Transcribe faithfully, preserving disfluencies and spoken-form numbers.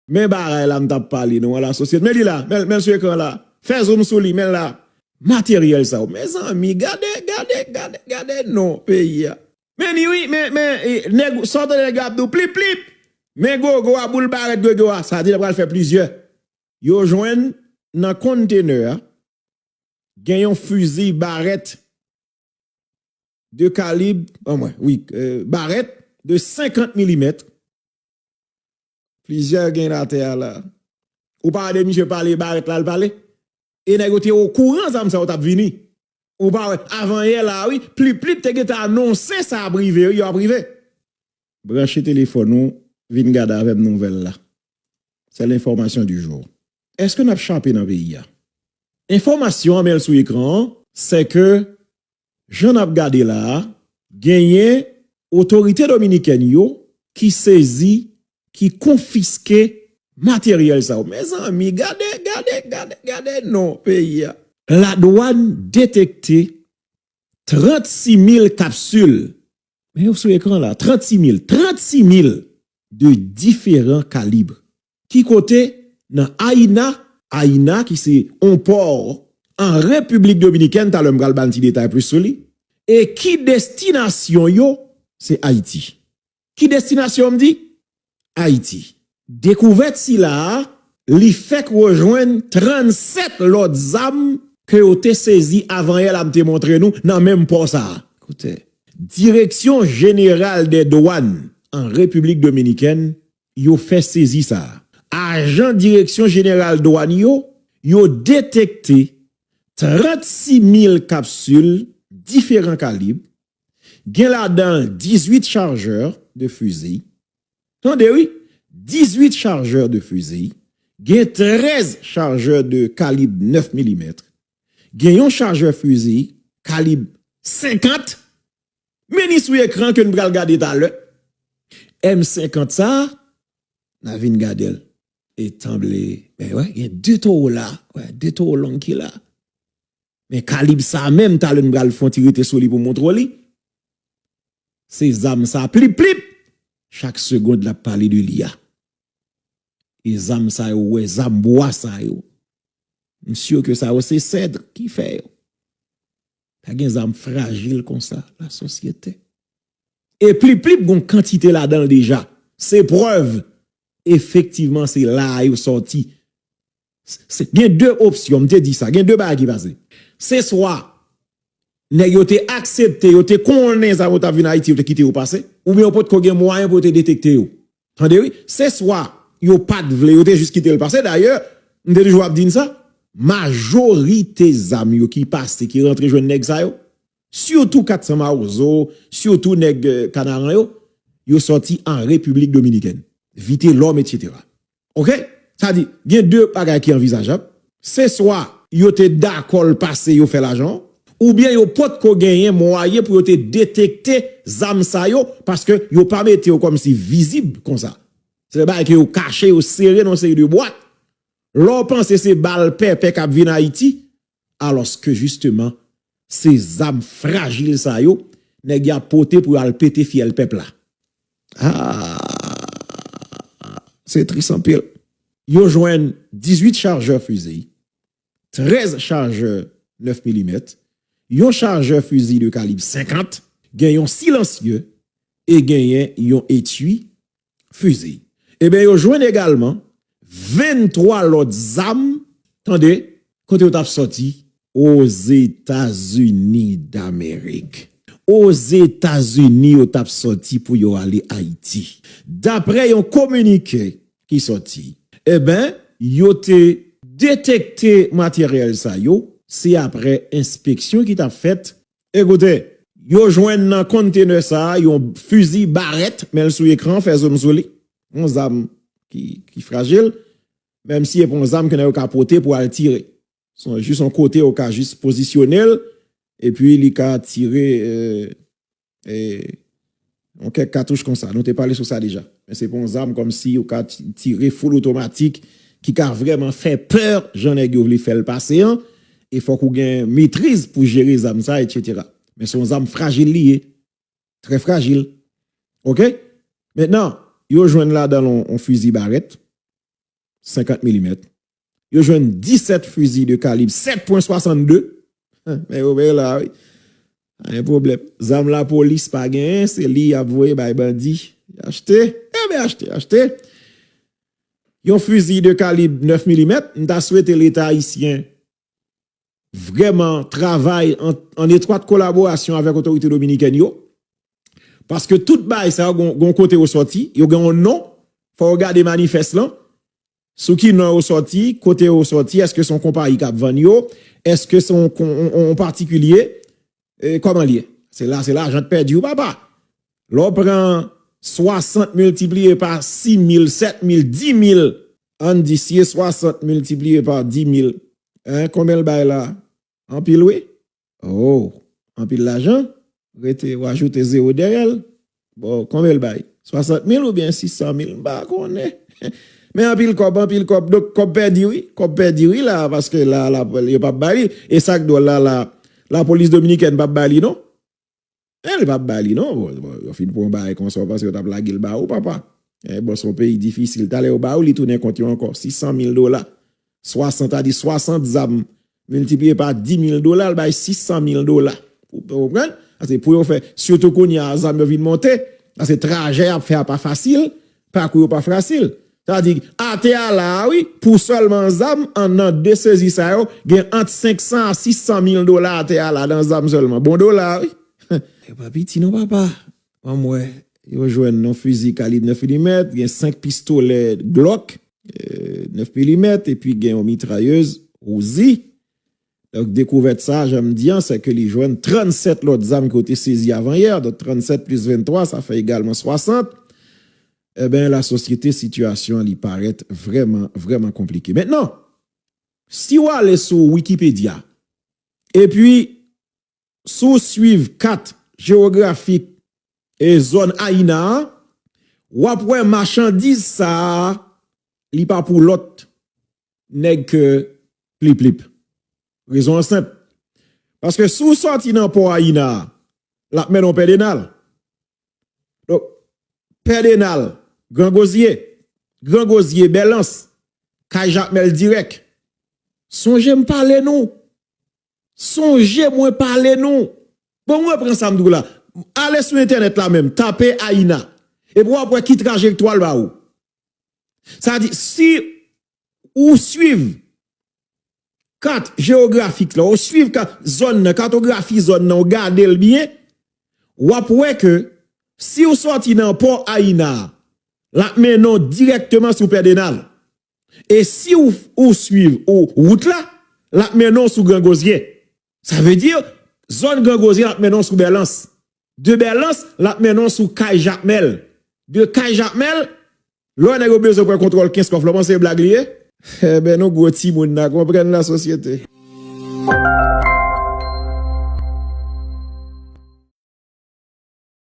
Men bagay la m t ap pale nou an, lasosyete. Men li la, men, men sou ekran la. Fè zoom sou li, men la. Materyèl sa yo. Mezanmi, gade, gade, gade, gade non peyi a. Men li wi, men, men, e, nèg, sa w tande nèg yo ap di w, plip, plip. Men gogo a, boul barèt gogo a. Sa di l pral fè plizyè. Yo jwenn nan kontenè a, gen yon fizi barèt de kalib, anmwen, wi, euh, barèt de senkant milimèt. Plizyè gen atè a la. Ou pa wè de misye pale barèt la, l pale? E nèg yo te okouran zam sa yo t ap vini. Ou pa wè, avanyè la, wi, Plip Plip te gentan anonse sa ap rive, wi, yo ap rive. Branche telefòn ou, vin gade avè m nouvèl la. C'est l'information du jour. Èske n ap chape nan peyi a? Enfòmasyon an, men l sou ekran an, se ke jan n ap gade la a, genyen otorite dominikèn yo ki sezi, ki konfiske materyèl sa yo. Mezanmi, gade, gade, gade, gade non peyi a. Ladwàn detekte trannsis mil kapsil. Men yo sou ekran la, trannsis mil, trannsis mil de diferan kalib. Ki kote? Nan Ayina, Ayina ki se yon pò an Repiblik Dominikèn, talè m pral ba n ti detay plis sou li. E ki destinasyon yo? Se Ayiti. Ki destinasyon m di? Ayiti. Dekouvèt sila a, li fèk rejwenn trannsèt lòt zam ke yo te sezi avanyè la m te montre nou nan menm pò sa a. Koute, Direction Générale des Douanes an Repiblik Dominikèn, yo fè sezi sa a. Ajan Direksyon Jeneral Dwàn yo, yo detekte trannsis mil kapsil diferan kalib, gen ladan l dizuit chajè de fizi. Tande wi, dizuit chajè de fizi, gen trèz chajè de kalib nèf milimèt, gen yon chajè fizi kalib senkant, men li sou ekran ke n pral gade talè. M senkant sa a, n a vin gade l. E tanble, men wè, gen de towo la, wè, de towo long ki la. Men kalib sa a menm, talè n pral fè yon ti rete sou li pou montre w li. Se zam sa, plip, plip! Chak segond, l ap pale de li a. E zam sa yo, wè, zam bwa sa yo. M si ke sa yo se sèd ki fè yo. Pa gen zam frajil konsa, lasosyete. E plip, plip, gon kantite ladan l deja. Se prèv, efektivman, se la a yo sòti. Se, gen de opsyon, m te di sa, gen de bagay ki pase. Se swa nèg yo te aksepte, yo te konnen zam yo t ap vin Ayiti, yo te kite yo pase, oubyen yo potko gen mwayen pou yo te detekte yo. Tande wi, se swa yo pa t vle, yo te jis kite l pase. Dayè, m te toujou ap di n sa, majorite zam yo ki pase, ki rantre jwenn nèg sa yo, sitou kat san Mawozo, sitou nèg, eh, Kanaran yo, yo sòti an Repiblik Dominikèn. Vitelòm, etsetera. Oke? Sa di, gen de bagay ki anvizajab. Se swa yo te dakò l pase, yo fè lajan, oubyen yo potko genyen mwayen pou yo te detekte zam sa yo, paske yo pa mete yo kòmsi vizib konsa. Se bagay ke yo kache, yo sere nan yon seri de bwat. Lè w panse se bal pèpè k ap vin Ayiti, alòske jisteman, se zam frajil sa yo, nèg y ap pote pou y al pete fyèl pèp la. Ah, se tris anpil. Yo jwenn dizuit chajè fizi, trèz chajè nèf milimèt, yon chajè fizi de kalib senkant, gen yon silansye e genyen yon etui fizi. Ebyen, yo jwenn egalman venntwa lòt zam, tande, kote yo t ap sòti? Ozetazini Damerik. Ozetazini yo t ap sòti pou yo ale Ayiti. Daprè yon kominike ki sòti, ebyen, yo te detekte materyèl sa yo, se aprè enspeksyon ki t ap fèt. Ekoute, yo jwenn nan kontenè sa a yon fizi barèt, men l sou ekran, fè zoom sou li. Yon zam ki, ki frajil, menm si e pa yon zam ke nèg yo ka pote pou al tire. Se jis yon kote yo ka jis pozisyone l, epi li ka tire, eh, eh, yon kèk katouch konsa. Nou te pale sou sa deja. Men se pa yon zam kòmsi yo ka ti-, tire full otomatik ki ka vrèman fè pè jan nèg yo vle fè l pase an. E fòk ou gen metriz pou jere zam sa, etsetera. Men se yon zam frajil li ye. Trè frajil. Oke? Mentnan, yo jwenn ladan l yon, yon fizi barèt. senkant milimèt. Yo jwenn disèt fizi de kalib sèt pwen swasannde. Men yo, men la, wi. Pa gen pwoblèm. Zam lapolis pa genyen, se li y ap voye bay bandi. Achte. Enben, achte, achte. Yon fizi de kalib nèf milimèt, m ta swete Leta ayisyen vrèman travay an, an etwat kolaborasyon avèk otorite dominikèn yo. Paske tout bagay sa yo gon, gon kote yo sòti, yo gen yon non, fò yo gade manifès lan. Sou ki non yo sòti, kote yo sòti, èske se yon konpayi k ap vann yo, èske se yon, yon, yon, yon patikilye, e, kòman l ye? Se la, se lajan k pèdi w, papa. Lè w pran swasant miltipliye pa sis mil, sèt mil, dis mil, ann di si e swasant miltipliye pa dis mil, en, konbyen l bay la? Anpil wi. Oh, anpil lajan. Rete, w ajoute zewo dèyè l. Bon, konbyen l bay? Swasant mil oubyen sis san mil? M pa konnen. Men anpil kòb, anpil kòb. Donk, kòb pèdi wi. Kòb pèdi wi la, paske la, la, yo p ap bay li. E sa k dwòl la, la, lapolis dominikèn p ap bay li non. E li p ap bay li non. Bon, bon, yo fin pran yon bagay konsa, w panse yo t ap lage l ba ou, papa. E bon, se yon peyi difisil. Talè yo ba ou, li tounen kont yo ankò. Sis san mil dola. Swasant, sa di swasant zam miltipliye pa dis mil dola, l bay sis san mil dola. Ou, ou konprann? Paske pou yo fè, sitou kounye a, zam yo vin monte, paske trajè y ap fè a pa fasil, pakou yo pa fasil. Sa di, atè a la a, wi, pou sèlman zam, an nan de sezi sa yo, gen ant senk san a sis san mil dola atè a la, nan zam sèlman. Bon dola, wi. E pa piti non, papa. Ban m wè, yo jwenn yon fizi kalib nèf milimèt, gen senk pistolè Glock, e, nèf milimèt, epi gen yon mitrayèz Uzi. Donk, dekouvèt sa, jan m di an, se ke li jwenn trannsèt lòt zam ke yo te sezi avan yè. Donk, trannsèt plis venntwa, sa fè egalman swasant. Enben, lasosyete, sitiyasyon an, li parèt vrèman, vrèman konplike. Mentnan, si w ale sou Wikipedia, epi si w swiv kat jewografik e zòn Ayina a, w ap wè machandiz sa a, li pa pou lòt nèg ke Pliplip. Rezon an senp. Paske si w sòti nan pò Ayina a, l ap mennen w Pèdenal. Donk, Pèdenal, Gran Gozye, Gran Gozye, Bèlans, Kay Jakmèl dirèk. Sonje m pale nou. Sonje mwen pale nou. Bon, mwen pran sa m di w la. Ale sou entènèt la menm, tape Ayina. Epi w ap wè ki trajektwa l ba ou. Sa di, si ou swiv kat jewografik la, ou swiv kat zòn nan, katografi zòn nan, ou gade l byen, w ap wè ke si ou sòti nan pò Ayina a, l ap mennen w dirèkteman sou Pèdenal. E si ou, ou swiv ou wout la, l ap mennen w sou Gran Gozye. Sa vle di, zòn Gran Gozye, l ap mennen w sou Bèlans. De Bèlans, l ap mennen w sou Kay Jakmèl. De Kay Jakmèl, lè nèg yo bezwen pran kontwòl Kenskòf la, w panse se blag li ye? Enben, nou gwo timoun nan, konprann lasosyete.